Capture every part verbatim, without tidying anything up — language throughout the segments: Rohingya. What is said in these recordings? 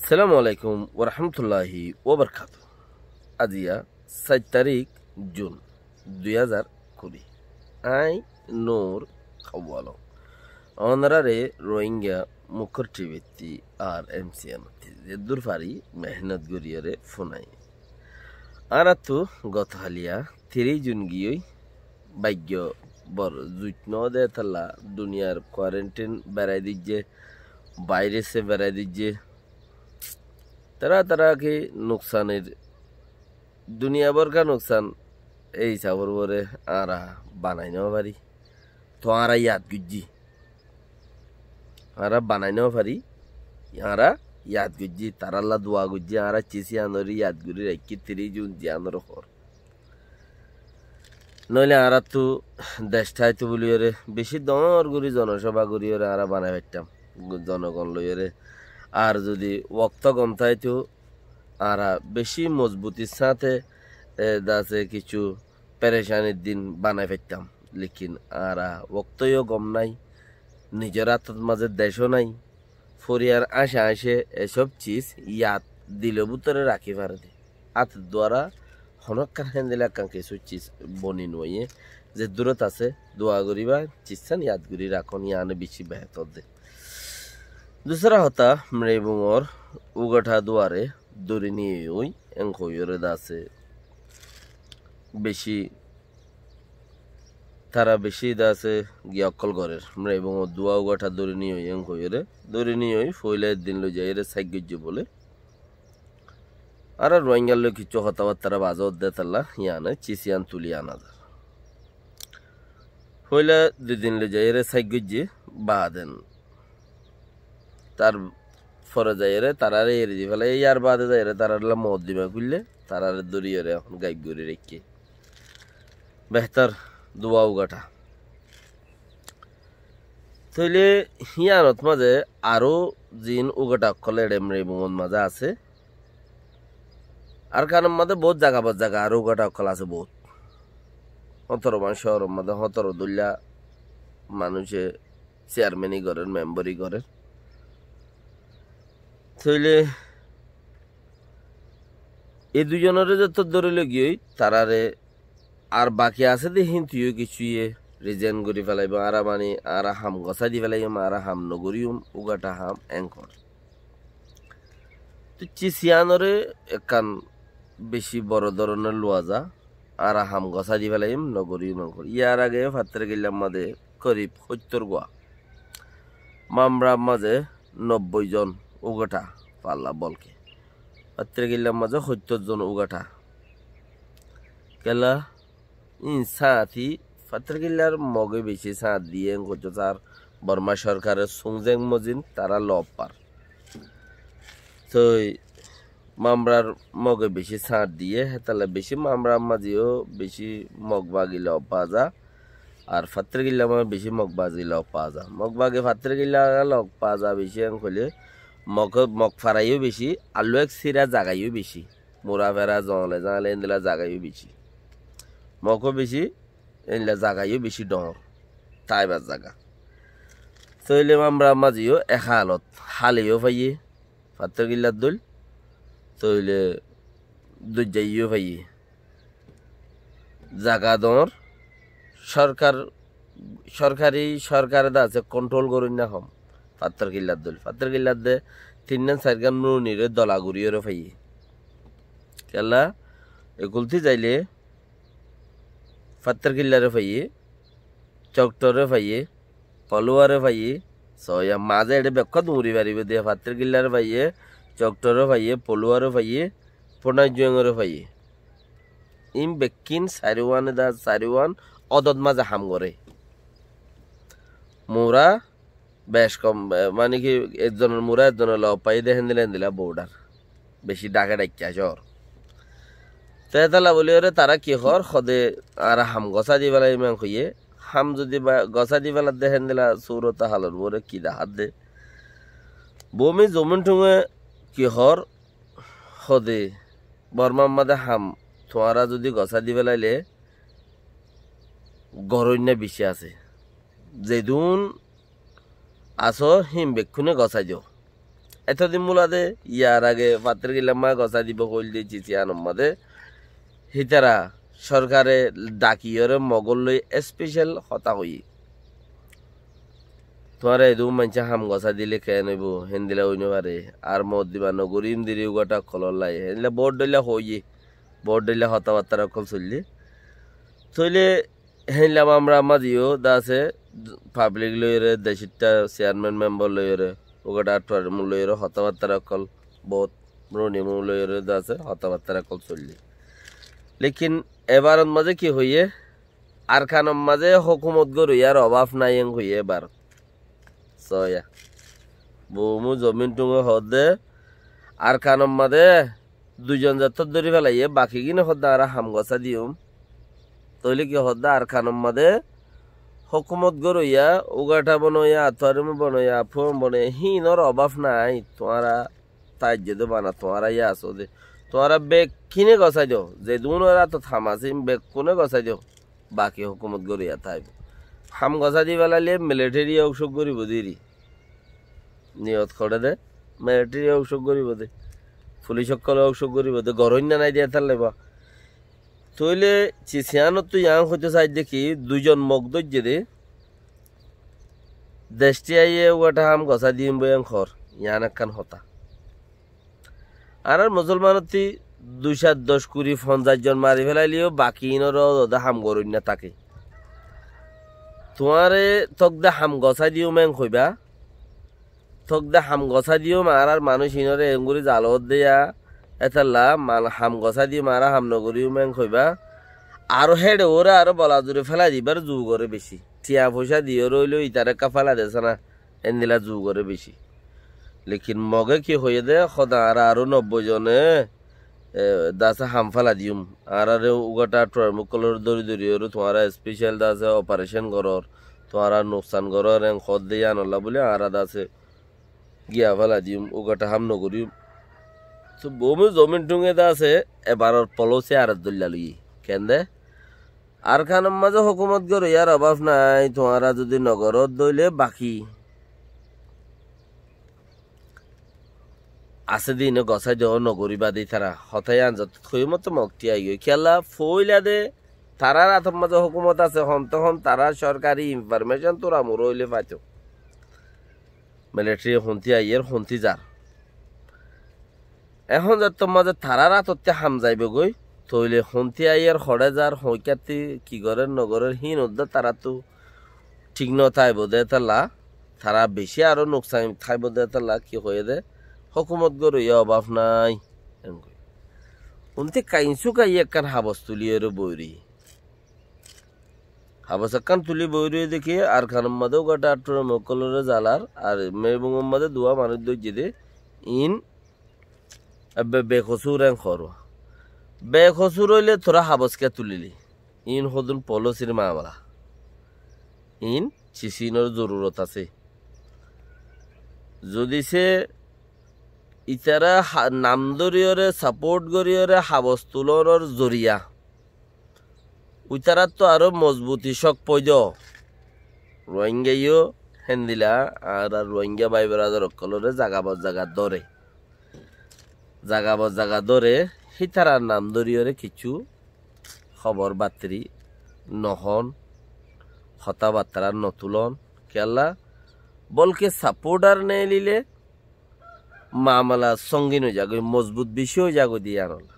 Assalamu alaikum warahmatulláhi wabarakátuhu. Aziya sair tarík jun dui házar kuri. Añí Nur Kawalom. Onoráre Rohingya Mukhor Tibetti ar M C N otti zeddúr fari mehénnot goríyore fúnai. Añáráttu gotohaliya tiríc jun giyói, báigyo bor zuit noó de tálla, duniyar kuarentin berai diyé, bairese berai diyé. Tará tará ki nuksanir, duniya borká nuksan, ei hísafor uore añára banai noó fari. Toó añára yad goijjí. Añára banai noó fari. Añára yad goijjí, tarálla dua goijjí, añára cis yíanoré yad gorí raikkí, tiríc jun ziyánor hoór. Noóile añáráttu dec táito buliyóre bicí doñr gorí zonosóba goríyore añára banai faittám, zonogon loiyóre. Ar zodi wokto gom táito, añára bicí mozbutir sáñte, e, dase kissú perecanir din banai faittám. Lekin añára wokto yó gom nái, nizor átot mazé decó nái, foriyar añce añce esób cis yad dilor bútore rakí fare de. Átor duara honókkán héndilla ekkán kissú cis boni nuaiyé, ze durot asé, dua goríba, ciccán yad gorí rakón, yíane bicí behétor de. Dusára hotá, Mribungor ugatha duare dóri niyói, en hoiyóre dase bicí, tará bicí dase giya ókkol gorér. Mribungor dua ugatha dóri niyói, en hoiyóre dóri niyói, foila ek din loi zaiyóre sáik goijjé bóle. Añára Rohingyar loi kissú hotábattára bazé ódde tálla, yíane cis yían tuli ana zar. Foila dui din loi zaiyóre sáik goijjé, baden tar fore zaiyóre taráre eri di félaiye, yar bade zaiyóre tarálla moddima kúille, taráre dóriyóre ehón gaib gorí raikkí. Behtor dua ugatha. Tóile híanot mazé aró ziín ugatha ókkol eçe Mribungot mazé asé. Arkanot mazé boóut zaga bad zaga aró ugatha ókkol asé boóut. Hótoro man cóoror mazé hótoro dóilla manúice ciyarmeni gorér, membori gorér. Tóile e duizonoré zettót dóri loi giyói, taráre ar baki asé de híntuyó kissúye rizain gorí félaibo, añára mani añára ham gosái di félaiyum, añára ham nogoríyum, ugatha ham enkor. Tóu cis yíanoré ekkán bicí boro dóronor luwa za, añára ham gosái di félaiyum, nogoríyum enkor. Yar age Fattorkillar mazé korib hóittor gua, Mamrar mazé nobboi zon ugatha falla bolke. Fattorkillar mazé hóittor zon ugatha. Kiyólla, ín sáñti Fattorkillar Moge bicí sáñt diyé, en hoitó sar Borma sorkaror Sungzeng mozin tará lob far. Tói Mamrar Moge bicí sáñt diyé, hétalla bicí Mamrar mazé yó bicí Mog bagi lob fa za. Ar Fattorkillar mazé bicí Mog bagi lob fa za. Mog bagi Fattorkillar lob fa za bicí en hoilé Mog, Mog fara yó bicí, ar luwa ek sira zaga yó bicí. Mura fera, zongole zangale, endilla zaga yó bicí. Mog ó bicí, endilla zaga yó bicí dhoóñr. Táibar zaga. Tóile Mamrar mazé yó ek halot, hále yó faiyé, Fattorkillar dóil, tóile duijja yó faiyé. Zaga dhoóñr, sorkar, sorkari, sorkare de asé kontrol goróinna hom. Fattorkillar dóil, Fattorkillar de tinnán sairgán nuniré dola goríyoré faiyé. Kiyólla, ekultí zailé, Fattorkillare faiyé, Coktoré faiyé, Poluware faiyé, soya mazé eçé bekkúa duñri faribó de, Fattorkillare faiyé, Coktoré faiyé, Poluware faiyé, Punajuengore faiyé. Ín bekkín sairúane da, sairúan odot mazé ham goré. Mura bec kom, e, mani ki, ekzonor mura ekzone lob faiyé de héndilla héndilla bordar. Bicí dhake dhaikka cóor. Te hétalla bóliyoré tará ki hoór, hode añára ham gosái di félaiyum en hoiyé, ham zodi ba, gosái di féladde héndilla surot halor uore ki dahádde. Bumi zomin thunge ki hoór, hode Bormar mazé ham tuáñra zodi gosái di félailé, goróinna bicí asé. Zedún asó hín bekkúne gosái do. etodin mulade, yar age fattor gilla ma gosái dibo hoilde cici anor maze. Hítara sorkare dakiyóre mogor loi especial hotá hoiye. Tuáñra edu maincé ham gosái dile ken óibo, héndilla ói no fare. Ar mot diba no gorim diri ugaṭa ókkolor lai. Héndilla bout dhoilla hoiye, bout dhoilla hotábattar ókkol soille. Tóile héndilla mamra maziyó de asé, public loiyóre, decótta chairman member loiyóre, ugaṭa attuar mul loiyóre hotábattar ókkol bout, roni mul loiyóre de asé hotábattar ókkol soille. Lekin ebarot maze ki hoiye, Arkanor maze hókumot goróyar obaf nai en hoiye ebar. Soya. Bomu zomin tunge hoódde Arkanor maze duizon zettót dóri felaiye, bakigine hoódde añára ham gosái diyum. Tóile ki hoódde Arkanor maze hókumot goróya, ugaṭa bonoya, atuarim bonoya, afuam bonoya, hínor obaf nai, tuáñra taijjede bana tuáñra yá asóde. Tuáñra bekkúne gosái do, zedunor átot ham asé, bekkúne gosái do. Baki hókumot goróya táibo. Ham gosái di felaile military óuk sóuk goríbo de eri. Niyot hoçé de, military óuk sóuk goríbo de. Fulic ókkole óuk sóuk goríbo de, goróinna nai de etar laiba. Tóile cisiyanottu yián hoito saidde ki, duizon mog dóijje de, dec tiyaiye ugaṭa ham gosái diyum boi en hoór, yián ekkán hotá. Añárar musolmanotti dui sát doc kuri fonzaic zon mari felaileyó baki inóre ode ham goróinna táke. Tuáñre tók de ham gosái diyum en hoiba, tók de ham gosái diyum, añárar manúic inóre engori zalot deya, étalla mal ham gosái diyum, añára ham nogoríyum en hoiba. Aró héçe uore aró bola zuri félai dibar zu goré beci. Tiañ foicá diyóre óileyo itaré ekká félai dese na, endilla zu goré beci. Lekin Moge ki hoiyé de, hoda añára aró nobboi zone, e, dase ham félai diyum. Añáráre ugaṭa tuarim ókkolóre dóri dóri óre tuáñra special dase operation gorór, tuáñra nuksan gorór, en hoódde yíanolla buli añára dase giya félai diyum, ugaṭa ham nogoríyum. Tóu bomu zomin tunge dase ebaror policy ar dóilla loiyé. Kende? Arkanor maze hókumot goróyar obaf nai, tuáñra zodi nogoródde óile baki asé de ine gosái do, nogoríba de tará. Hotá yián zottót hoiyé motto Mog tiyai giyói. Kiyólla foóila de tarár átor maze hókumot asé, honto hon tará sorkari information tura mura óile faitou. Military honti aiyér, honti zar. Ehón zettót maze tarár átotte ham zaibogói, tóile honti aiyér, hoçé zar, hoikkátti ki gorér nogorér, híin uddá taráttu thík notáibo de étalla, tará beci aró nuksan táibo de étalla, ki hoiyé de, hókumot goróiya obaf nai. Engori. Unti kainsu kaiyé ekkán habos tuliyóre boiri. Habos ekkán tuli boiri deki Arkanor maze ugaṭa atturim ókkolóre zalar, ar Meibungor maze duwa manúic dóijje de, in ebbe bekosur en hoór. Bekosur óile tora habos kiyá tulili? In hodún polisir mamala. In cisinor zorurot asé. Zodi se itará ha-, nam dóriyoré, saport goríyoré habos tulonor zoriya uitaráttu aró mozbuti cók foido. Ruáingaiyó héndila añárar Ruáinga bái beradar ókkolóre zaga bor zaga dóre. Zaga bor zaga dóre, hítarar nam dóriyoré kiccú hóbor battiri nohón, hotábattára notulón. Kiyólla? Bólke saport ar neelile mamala songin ói zagói, mozbut beci ói zagói de yíanolla.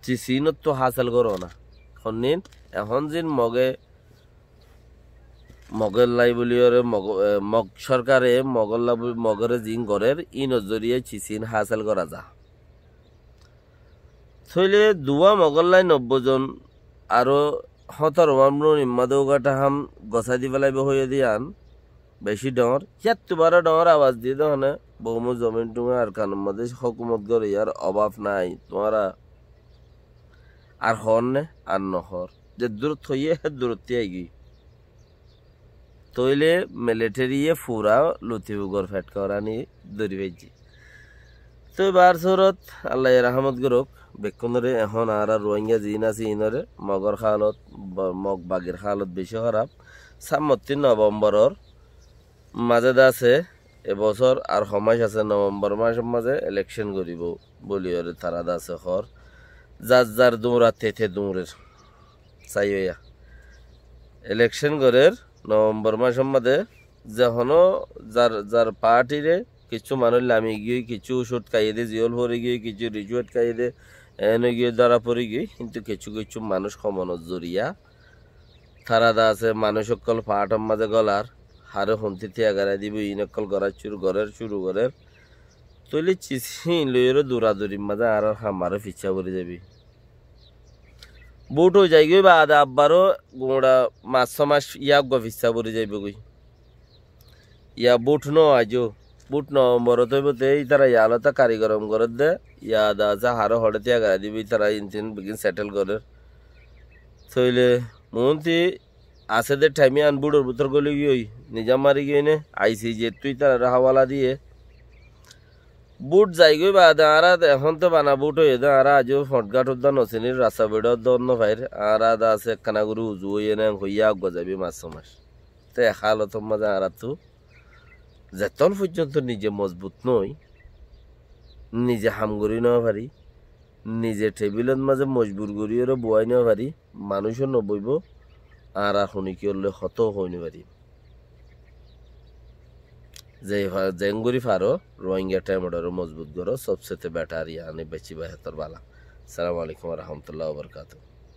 Cisinottu hásel goró na. Honnin, ehón zin Moge, Mogor lai buliyóre, Mog, e, Mog sorkare Mogor lai buli, Mogore zin gorér, inor zoriya cisin hásel gora za. Tóile duwa Mogor lai nobboi zon aró hótaro mamnun immade ugaṭa ham gosái di félaibo hoiyé de yían. Beci dhoóñr, yáttu baró dhoóñr abas diyé de hone, bomu zomin tunge Arkanor maze hókumot goróiyar obaf nai, tuáñra ar hoór né, ar nohoór. Ze durot hoiyé, hé durot tí aigiyói. Tóile militariye fura Lutfigor feth koráni dóri faijjé. Tói bar surot, Allaye rahmot gorók, bekkúnore ehón añára Ruáinga ziín asé iínoré, Mogor hálot, ba-, Mog bagir hálot beci hóraf. Sámmottí Novemboror mazé de asé, e bosór ar ho mac asé, Novembor macór mazé elekcon goríbou bóli óre tará de asé hoór. Zar zar duñra tete duñrer. Saiyó ya. Elekcon gorér Novembor macór mazé, ze honó zar, zar partire kiccú manúic lami giyói, kiccú cút kaiyé dé, ziyól fori giyói, kiccú ricúat kaiyé dé, en ói giyói, dóra fori giyói, kintu kiccú kiccú manúic homonor zoriya tará de asé manúic ókkol partor mazé golar, haré hontí tiyagar dibou, iín ókkol gorá cúru gorér, cúru gorér. Tóile cis híin loiyóre duradurir mazé añárar ham aró fissá fori zaibói. Bút ói zaigói baade abbaró guñça mac só mac yá eggúa fissá fori zaibói goi. Yá bút no aijó, bút Novemborot óibou, te ítara yá lóta karigorom gorédde, yá de asé haré hoçé tiyagar dibou, ítara iín tin bigin setel gorér. Tóile muúnti asé dé thaim yián bútor bútor góli giyói, nizam mari giyói né, ICJ ttú ítararé hawala diyé. Bút zaigói baade añára de ehón to bana bút óiye dé, añára aijó foñtgát uddá nosinir, rasta beçá uddá no fair, añára de asé ekkána gorí uzu óiye né, hoiyá eggúa zaibói mac só mac. Te e hálotor mazé añárattú zettón foijjonto nize mozbut no ói, nize ham gorí no fari, nize thebilot mazé mojbur gorí óre buwái no fari, manúic ó no boibóu, añára honikiyór loi hotá ó hoi no fari. Ze fa-, zeén gorí faro, Rohingya thaimoraré mozbut goró, sobsete betar, yáni beci behétor bala. Assalamu alaikum wa rahmatullahi wa barakatuhu.